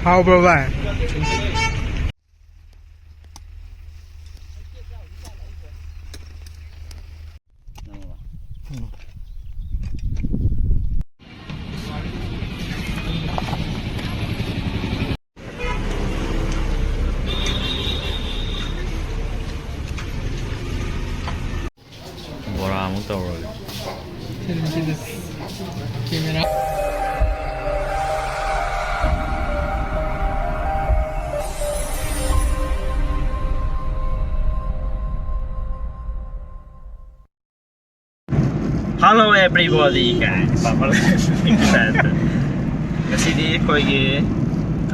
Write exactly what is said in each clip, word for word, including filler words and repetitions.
ꯍꯥꯎꯕ꯭ꯔꯣ ꯚꯥꯏ? ꯕꯣꯔꯥ ꯑꯃꯨꯛ ꯇꯧꯔꯒꯦ꯫ ꯁꯤꯗ, ꯁꯤꯗ꯫ ꯀꯦꯃꯦꯔꯥ꯫ Hello everybody guys. ꯉꯁꯤꯗꯤ ꯑꯩꯈꯣꯏꯒꯤ,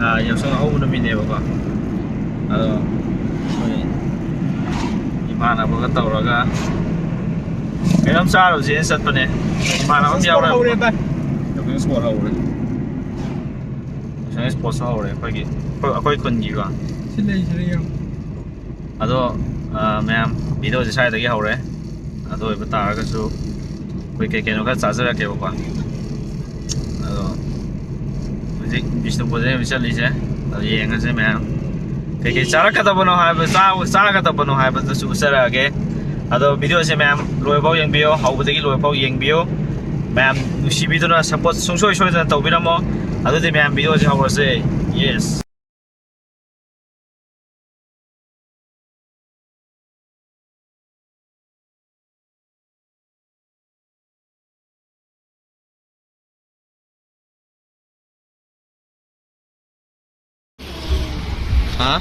ꯑ, ꯌꯥꯎꯁꯪ ꯑꯍꯧꯕ ꯅꯨꯃꯤꯠꯅꯦꯕꯀꯣ꯫ ꯑꯗꯣ ꯑꯩꯈꯣꯏ ꯏꯃꯥꯟꯅꯕꯒ ꯇꯧꯔꯒ ꯀꯩꯅꯣꯝ ꯆꯥꯔꯨꯁꯦꯅ ꯆꯠꯄꯅꯦ꯫ ꯏꯃꯥꯟꯅꯕ ꯑꯃ ꯌꯥꯎꯔꯦ꯫ ꯍꯧꯔꯦ ꯚꯥꯏ꯫ ꯌꯥꯎꯁꯪ ꯁ꯭ꯄꯣꯔꯠ ꯍꯧꯔꯦ꯫ ꯌꯥꯎꯁꯪ ꯁ꯭ꯄꯣꯔꯠꯁꯨ ꯍꯧꯔꯦ ꯑꯩꯈꯣꯏꯒꯤ, ꯑꯩꯈꯣꯏ, ꯑꯩꯈꯣꯏ ꯈꯨꯟꯒꯤꯀꯣ꯫ ꯁꯤ ꯂꯩ, ꯁꯤ ꯂꯩ, ꯌꯦꯡꯉꯣ꯫ ꯑꯗꯣ, ꯑ, ꯃꯌꯥꯝ, ꯚꯤꯗꯤꯑꯣꯁꯦ ꯁ꯭ꯋꯥꯏꯗꯒꯤ ꯍꯧꯔꯦ꯫ ꯑꯗꯨ ꯑꯣꯏꯕ ꯇꯥꯔꯒꯁꯨ ꯑꯩꯈꯣꯏ ꯀꯩ ꯀꯩꯅꯣ ꯈꯔ ꯆꯥꯖꯔꯛꯀꯦꯕꯀꯣ꯫ ꯑꯗꯣ ꯍꯧꯖꯤꯛ ꯕꯤꯁꯅꯨꯄꯨꯔꯗꯅꯦꯕ ꯆꯠꯂꯤꯁꯦ꯫ ꯑꯗꯣ ꯌꯦꯡꯉꯁꯦ ꯃꯌꯥꯝ꯫ ꯀꯩꯀꯩ ꯆꯥꯔꯛꯀꯗꯕꯅꯣ ꯍꯥꯏꯕ, ꯆꯥ-, ꯆꯥꯒꯗꯕꯅꯣ ꯍꯥꯏꯕꯗꯨꯁꯨ ꯎꯠꯆꯔꯛꯑꯒꯦ꯫ ꯑꯗꯣ ꯚꯤꯗꯤꯑꯣꯁꯦ ꯃꯌꯥꯝ ꯂꯣꯏꯐꯥꯎ ꯌꯦꯡꯕꯤꯌꯣ, ꯍꯧꯕꯗꯒꯤ ꯂꯣꯏꯐꯥꯎ ꯌꯦꯡꯕꯤꯌꯣ꯫ ꯃꯌꯥꯝ ꯅꯨꯡꯁꯤꯕꯤꯗꯨꯅ ꯁꯞꯄꯣꯔꯠ ꯁꯨꯡꯁꯣꯏ ꯁꯣꯏꯗꯅ ꯇꯧꯕꯤꯔꯝꯃꯣ꯫ ꯑꯗꯨꯗꯤ ꯃꯌꯥꯝ ꯚꯤꯗꯤꯑꯣꯁꯦ ꯍꯧꯔꯁꯦ꯫ Yes꯫ ꯍꯥ?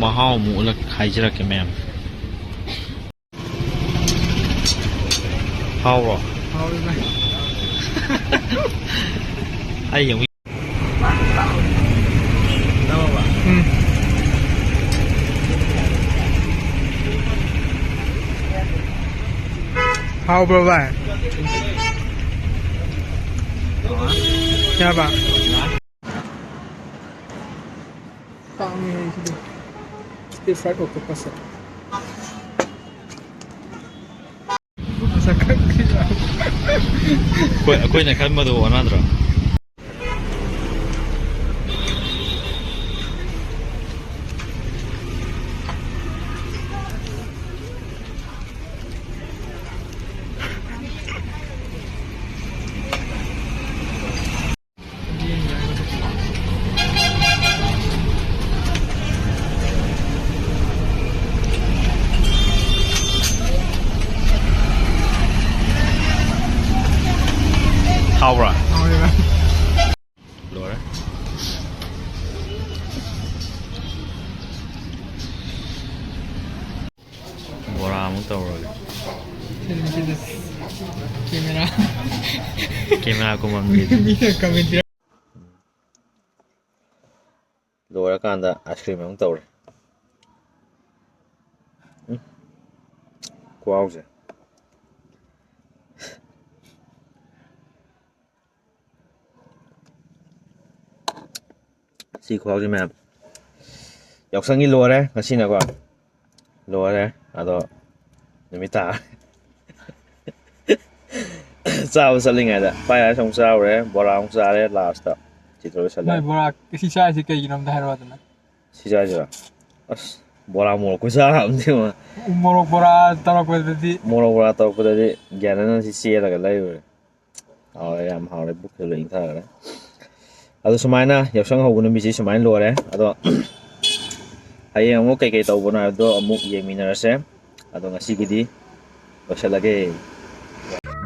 ꯃꯍꯥꯎ ꯑꯃꯨꯛ ꯎꯠꯂꯛ-, ꯍꯥꯏꯖꯔꯛꯀꯦ ꯃꯌꯥꯝ꯫ ꯍꯥꯎꯕ꯭ꯔꯣ? ꯍꯥꯎꯋꯦ ꯚꯥꯏ꯫ ꯑꯩ ꯑꯃꯨꯛ ꯍꯥꯎꯕ꯭ꯔꯣ ꯚꯥꯏ? ꯀꯌꯥꯕ? ꯇꯥꯡꯉꯦ ꯁꯤꯗꯤ꯫ Stir fried octopus꯫ ꯃꯁꯛ ꯈꯪꯗꯦ꯫ ꯑꯩꯈꯣꯏ, ꯑꯩꯈꯣꯏꯅ ꯈꯟꯕꯗꯣ ꯑꯣꯟꯅꯗ꯭ꯔꯣ? ꯍꯥꯎꯕ꯭ꯔꯥ? ꯍꯥꯎꯋꯦ ꯚꯥꯏ꯫ ꯂꯣꯏꯔꯦ꯫ ꯕꯣꯔꯥ ꯑꯃꯨꯛ ꯇꯧꯔꯒꯦ꯫ ꯁꯤꯗ, ꯁꯤꯗ꯫ ꯀꯦꯃꯦꯔꯥ꯫ ꯀꯦꯃꯦꯔꯥ ꯀꯨꯝꯃꯝꯗ꯭ꯔꯤꯗ꯫ ꯃꯤꯅ ꯀꯃꯦꯟ ꯄꯤꯔꯛ- ꯂꯣꯏꯔꯀꯥꯟꯗ ice cream ꯑꯃꯨꯛ ꯇꯧꯔꯦ꯫ ꯎꯝ꯫ ꯈꯨꯍꯥꯎꯁꯦ꯫ ꯁꯤ ꯈꯨꯍꯥꯎꯁꯤ ꯃꯌꯥꯝ꯫ ꯌꯥꯎꯁꯪꯒꯤ ꯂꯣꯏꯔꯦ ꯉꯁꯤꯅꯀꯣ꯫ ꯂꯣꯏꯔꯦ꯫ ꯑꯗꯣ ꯅꯨꯃꯤꯠ ꯇꯥꯔꯦ꯫ ꯆꯥꯕ ꯆꯠꯂꯤꯉꯩꯗ fried rice ꯑꯃꯨꯛ ꯆꯥꯔꯨꯔꯦ, ꯕꯣꯔꯥ ꯑꯃꯨꯛ ꯆꯥꯔꯦ, last ꯁꯤꯗ ꯂꯣꯏꯁꯜꯂꯦ꯫ ꯅꯣꯏ ꯕꯣꯔꯥ ꯁꯤ ꯆꯥꯏꯁꯤ ꯀꯩꯒꯤꯅꯣ ꯑꯝꯇ ꯍꯥꯏꯔꯛꯑꯣꯗꯅ꯫ ꯁꯤ ꯆꯥꯏꯁꯤꯔꯣ? ꯑꯁ, ꯕꯣꯔꯥ ꯃꯣꯔꯣꯛ ꯈꯨꯆꯥ ꯑꯃꯅꯤ ꯉꯣ꯫ ꯎ ꯃꯣꯔꯣꯛ ꯕꯣꯔꯥ ꯇꯧꯔꯛꯄꯗꯗꯤ꯫ ꯃꯣꯔꯣꯛ ꯕꯣꯔꯥ ꯇꯧꯔꯛꯄꯗꯗꯤ ꯒ꯭ꯌꯥꯅꯟꯅ ꯁꯤ ꯆꯦꯜꯂꯒ ꯂꯩꯔꯨꯔꯦ꯫ ꯍꯥꯎꯔꯦ, ꯌꯥꯝ ꯍꯥꯎꯔꯦ, ꯄꯨꯛꯁꯨ ꯂꯣꯏ ꯏꯪꯊꯈ꯭ꯔꯦ꯫ ꯑꯗꯣ ꯁꯨꯃꯥꯏꯅ ꯌꯥꯎꯁꯪ ꯍꯧꯕ ꯅꯨꯃꯤꯠꯁꯤ ꯁꯨꯃꯥꯏꯅ ꯂꯣꯏꯔꯦ꯫ ꯑꯗꯣ ꯍꯌꯦꯡ ꯑꯃꯨꯛ ꯀꯩꯀꯩ ꯇꯧꯕꯅꯣ ꯍꯥꯏꯕꯗꯣ ꯑꯃꯨꯛ ꯌꯦꯡꯃꯤꯟꯅꯔꯁꯦ꯫ ꯑꯗꯣ ꯉꯁꯤꯒꯤꯗꯤ ꯂꯣꯏꯁꯤꯜꯂꯒꯦ꯫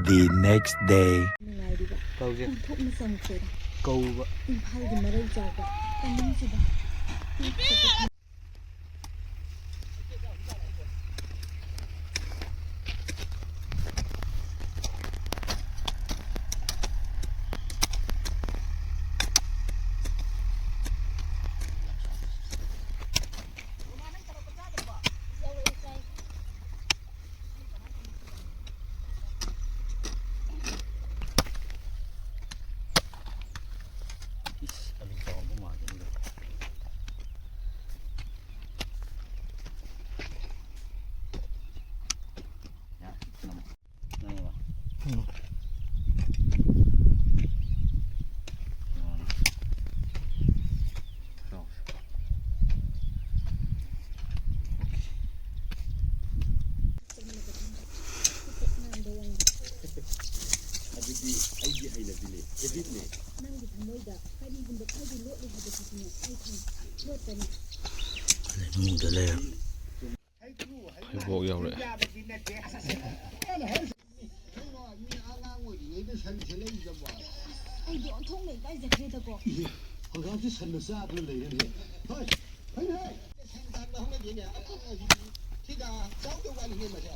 The next day. ꯅꯨꯡꯉꯥꯏꯔꯤꯕ? ꯀꯧꯖꯦ꯫ ꯑꯣꯟꯊꯣꯛꯅ ꯆꯝꯈ꯭ꯔꯦꯗ꯫ ꯀꯧꯕ꯫ ꯏꯝꯐꯥꯜꯒꯤ ꯃꯔꯧ ꯆꯥꯎꯕ ꯇꯃꯟꯁꯤꯗ꯫ ꯑꯗꯨꯗꯤ ꯑꯩꯒꯤ ꯍꯩꯅꯕꯤꯅꯦ, ꯍꯦꯕꯤꯠꯅꯦ꯫ ꯅꯪꯒꯤ ꯊꯃꯣꯏꯗ ꯀꯔꯤꯒꯨꯝꯕ ꯈꯔꯗꯤ ꯂꯣꯠꯂꯤ ꯍꯥꯏꯕꯁꯤꯁꯨꯅꯦ ꯑꯩ ꯈꯪꯉꯤ꯫ ꯂꯣꯠꯀꯅꯤ꯫ ꯃꯅꯨꯡꯗ ꯂꯩꯔꯝꯃꯦ꯫ ꯍꯩꯀ꯭ꯔꯨ, ꯍꯩꯀ꯭ꯔꯨ ꯍꯩꯕꯣꯛ ꯌꯥꯎꯔꯛꯑꯦ꯫ ꯌꯥꯕꯗꯤ ꯅꯠꯇꯦ꯫ ꯑꯁ, ꯑꯁ, ꯑꯩꯅ ꯍꯥꯏꯔꯤꯁꯦ, ꯅꯪꯅ ꯃꯤ ꯑꯉꯥꯡ ꯑꯣꯏꯔꯤꯉꯩꯗ ꯁꯟ ꯁꯦꯠꯂꯛꯏꯗꯕꯣ? ꯑꯩꯗꯤ ꯑꯣꯟꯊꯣꯛꯅ ꯏꯀꯥꯏꯖꯈ꯭ꯔꯦꯗꯀꯣ꯫ ꯏꯍꯦ, ꯍꯪꯒꯥꯝꯁꯦ ꯁꯟ ꯃꯆꯥꯗꯨꯅ ꯂꯩꯔꯦꯅꯦ꯫ ꯍꯣꯏ, ꯍꯣꯏ, ꯍꯣꯏ꯫ ꯁꯟ ꯇꯥꯟꯕ ꯍꯧꯅꯗꯦꯅꯦ꯫ ꯑꯩꯈꯣꯏ ꯁꯤꯗ ꯆꯥꯎꯗꯧ ꯋꯥꯠꯂꯤꯅꯦ ꯃꯁꯦ꯫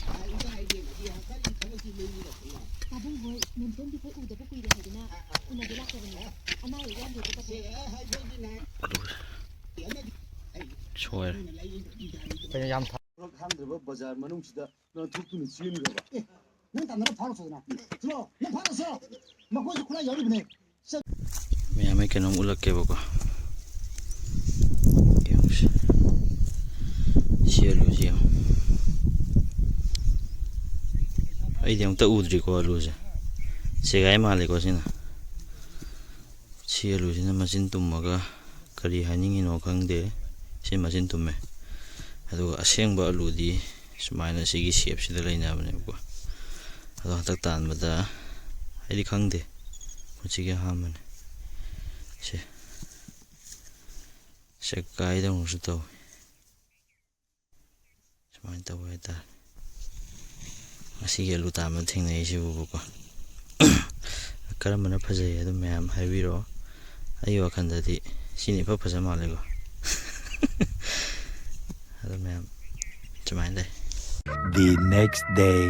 ꯑ, ꯏꯀꯥꯏꯗꯦ, ꯃꯁꯤ ꯀꯔꯤ ꯊꯕꯛꯀꯤ ꯃꯩꯅꯤꯅ ꯈꯪꯉꯣ꯫ ꯄꯥꯕꯨꯡ ꯍꯣꯏ, ꯃꯦꯝꯇꯣꯟꯗꯤ ꯍꯣꯏ ꯎꯗꯕ ꯀꯨꯏꯔꯦ ꯍꯥꯏꯗꯅ ꯎꯅꯕ ꯂꯥꯛꯆꯕꯅꯦ꯫ ꯑꯅꯥ ꯑꯌꯦꯛ ꯌꯥꯎꯗꯦꯀꯣ ꯄꯥꯕꯨꯡ? ꯁꯦ, ꯑ, ꯍꯥꯏꯕꯗꯤꯅꯦ꯫ ꯁꯣꯏꯔꯦ꯫ ꯀꯩꯅꯣ ꯌꯥꯝ ꯊꯥ- ꯈꯪꯗ꯭ꯔꯕ ꯕꯖꯥꯔ ꯃꯅꯨꯡꯁꯤꯗ ꯅꯪ ꯊꯣꯛꯇꯨꯅ ꯆꯦꯟꯈ꯭ꯔꯕ? ꯑꯦ, ꯅꯪ ꯇꯥꯟꯅꯔ ꯐꯥꯔꯨꯆꯣꯗꯅ꯫ ꯆꯠꯂꯣ, ꯅꯪ ꯐꯥꯔꯨꯆꯣ꯫ ꯃꯈꯣꯏꯁꯨ ꯈꯨꯠꯂꯥꯏ ꯌꯥꯎꯔꯤꯕꯅꯦ꯫ ꯃꯌꯥꯝ ꯑꯩ ꯀꯩꯅꯣꯝ ꯎꯠꯂꯛꯀꯦꯕꯀꯣ꯫ ꯌꯦꯡꯉꯨꯁꯦ꯫ ꯁꯤ ꯑꯂꯨꯁꯦ ꯌꯦꯡꯉꯨ꯫ ꯑꯩꯗꯤ ꯑꯃꯨꯛꯇ ꯎꯗ꯭ꯔꯤꯀꯣ ꯑꯂꯨꯁꯦ꯫ ꯆꯦꯒꯥꯏ ꯃꯥꯜꯂꯦꯀꯣ ꯁꯤꯅ꯫ ꯁꯤ ꯑꯂꯨꯁꯤꯅ ꯃꯆꯤꯟ ꯇꯨꯝꯃꯒ ꯀꯔꯤ ꯍꯥꯏꯅꯤꯡꯉꯤꯅꯣ ꯈꯪꯗꯦ꯫ ꯁꯤ ꯃꯆꯤꯟ ꯇꯨꯝꯃꯦ꯫ ꯑꯗꯨꯒ ꯑꯁꯦꯡꯕ ꯑꯂꯨꯗꯤ ꯁꯨꯃꯥꯏꯅ ꯁꯤꯒꯤ ꯁꯦꯞꯁꯤꯗ ꯂꯩꯅꯕꯅꯦꯕꯀꯣ꯫ ꯑꯗꯣ ꯍꯟꯗꯛ ꯇꯥꯟꯕꯗ ꯑꯩꯗꯤ ꯈꯪꯗꯦ꯫ ꯄꯨꯟꯁꯤꯒꯤ ꯑꯍꯥꯟꯕꯅꯦ꯫ ꯁꯦ꯫ ꯆꯦꯒꯥꯏꯗꯧꯅꯁꯨ ꯇꯧꯋꯤ꯫ ꯁꯨꯃꯥꯏꯅ ꯇꯧꯕ ꯍꯥꯏꯇꯥꯔꯦ꯫ ꯉꯁꯤꯒꯤ ꯑꯂꯨ ꯇꯥꯟꯕ ꯊꯦꯡꯅꯩꯁꯤꯕꯨꯕꯀꯣ꯫ ꯀꯔꯝꯕꯅ ꯐꯖꯩ ꯑꯗꯨ ꯃꯌꯥꯝ ꯍꯥꯏꯕꯤꯔꯛꯑꯣ꯫ ꯑꯩꯒꯤ ꯋꯥꯈꯜꯗꯗꯤ ꯁꯤꯅ ꯏꯐ ꯐꯖ ꯃꯥꯜꯂꯦꯀꯣ꯫ ꯑꯗꯨ ꯃꯌꯥꯝ ꯁꯨꯃꯥꯏꯅ ꯂꯩ꯫ The next day.